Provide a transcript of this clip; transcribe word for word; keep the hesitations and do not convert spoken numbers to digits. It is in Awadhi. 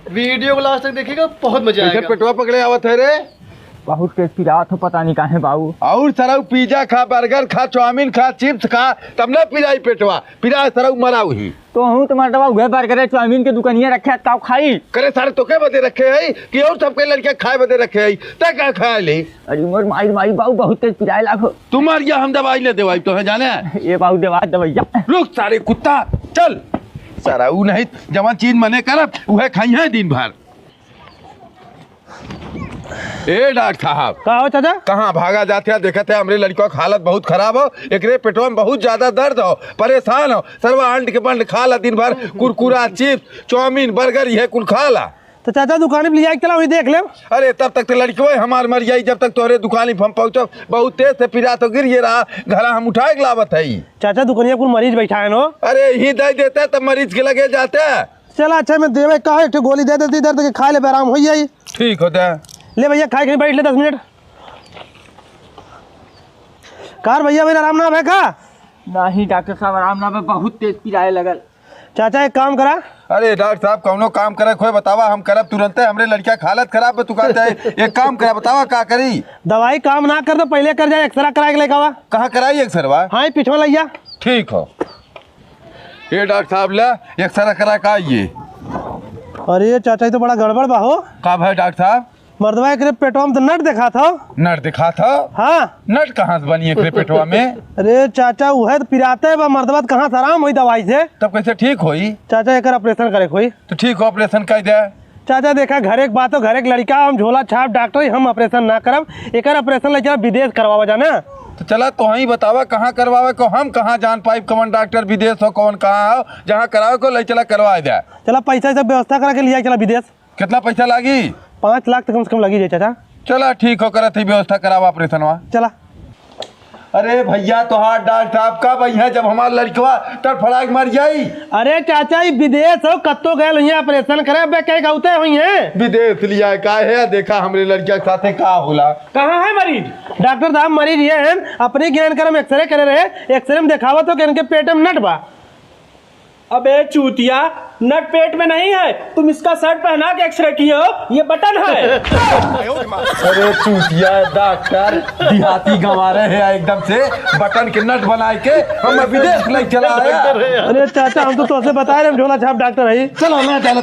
वीडियो को लास्ट तक देखिएगा, बहुत मजा आएगा। पेटवा पकड़े आवत है रे। बहुत तेज पिरात हो, पता नहीं काहे बाबू। और सरऊ पिज्जा खा, बर्गर खा, चाउमीन खा, चिप्स खा, तब ना पिराई पेटवा। पिराए सरऊ मरा उही। तो हूँ तो मर्दवा उहे बर्गर चाउमीन के दुकानिया रखे, काउ खाई? करे सारे तोके बदे रखे है कि और सबके लड़के खाए बदे रखे है? तै का खाए ले? अरे मोर माई, माई बाबू बहुत तेज पिराए लागो। तुम्हार या हम दवाई ले देवाई तो है जाने। ये बाबू दवा दवैया। रुक सारे कुत्ता, चल। सरऊ नहीं, जवन चीज मने करब उहे खाई है दिन भर। ए डॉक्टर साहब। का हो चाचा? कहाँ भागा जाते हैं? देखत है हमरे लड़का के हालत बहुत खराब हो, एकरे पेटवा में बहुत ज्यादा दर्द हो, परेशान हो। सरवा अंड के बंड खा ला दिन भर, कुरकुरा, चिप्स, चाउमीन, बर्गर, ये कुल खा ला। तो चाचा दुकान पे लिया के चला, वही देख ले। अरे तब तक तो लड़कवे हमार मर जाई, जब तक तोहरे दुकान पे हम पहुँचब। बहुत तेज से पिरा तो गिर ये रहा, घरा हम उठाए के लावत है। चाचा दुकानिया कुल मरीज बैठा है नो। अरे ही दे देते तब मरीज के लगे जाते। चला अच्छा, मैं देवे का एक ठो गोली दे देती दर्द के, खा ले, आराम हो जाई। ठीक होता है। ले भैया, खाए कहीं बैठ ले दस मिनट। कार भैया, भाई आराम ना है का? नहीं डॉक्टर साहब, आराम ना बा, बहुत तेज पिराए लगल। चाचा एक काम करा। अरे डॉक्टर साहब, कौनो काम करे खोए बतावा, हम करब तुरंते। हमरे लड़का के हालत खराब बा, तू कहते है एक काम करा, बतावा का करी? दवाई काम ना कर तो पहले कर जाए, एक्सरा कराए के लेके आवा। कहाँ कराई एक्सरवा? हाँ, ई पिछवा लैया। ठीक हो। ये डॉक्टर साहब ले, एक्सरा करा का ये। अरे चाचा, ये तो बड़ा गड़बड़ बा हो। का भाई डॉक्टर साहब? मर्दवा एकरे पेटवा में तो नट देखात हो। नट देखात हो? हाँ। नट कहाँ से बनी एकरे पेटवा में? अरे चाचा, उहे तो पिराते बा मर्दवा, तो कहाँ से आराम होई दवाई से? तब कैसे ठीक होई? चाचा, एकर ऑपरेशन करे के होई। तो ठीक हो, ऑपरेशन कर दे। चाचा देखा, घरे के बात हो, घरे के लड़का, हम झोला छाप डॉक्टर ही, हम ऑपरेशन ना करब। एकर ऑपरेशन ले चला विदेश करवावा जाना। तो चला, तो ही बतावा कहाँ करवावे को, हम कहाँ जान पाइब कौन डॉक्टर विदेश हो, कौन कहाँ हो, जहाँ करावे को ले चला करवा दे। चला, पैसा सब व्यवस्था करा के लिया चला विदेश। कितना पैसा लागी? पाँच लाख तो कम से कम लगी जाए चाचा। चला ठीक हो, करत ही व्यवस्था करावा ऑपरेशनवा। चला। अरे भैया, तोहार डॉक्टर साहब कब अइहें जब हमार लड़कवा तड़फड़ा के मर जाई? अरे चाचा, ई विदेश हो, कत्तो गए हुई ऑपरेशन करे, अबे कहीं गौते हुई हैं। विदेश लिया का है? देखा हमरे लड़का के साथे का होला। कहाँ है मरीज? डॉक्टर साहब, मरीज ये हैं, अपने ज्ञान कर हम एक्सरे करे रहे, एक्सरे में देखावत हो कि इनके पेट में नट बा। अबे चूतिया, नट पेट में नहीं है, तुम इसका शर्ट पहना के एक्सरे किए हो, ये बटन है। अरे चूतिया डॉक्टर, देहाती गंवारे है एकदम से, बटन के नट बनाए के हम विदेश ले चला आया। अरे चाचा, हम तो तोसे बताए रहे, हम झोला छाप डॉक्टर है। चलो, मैं चलो।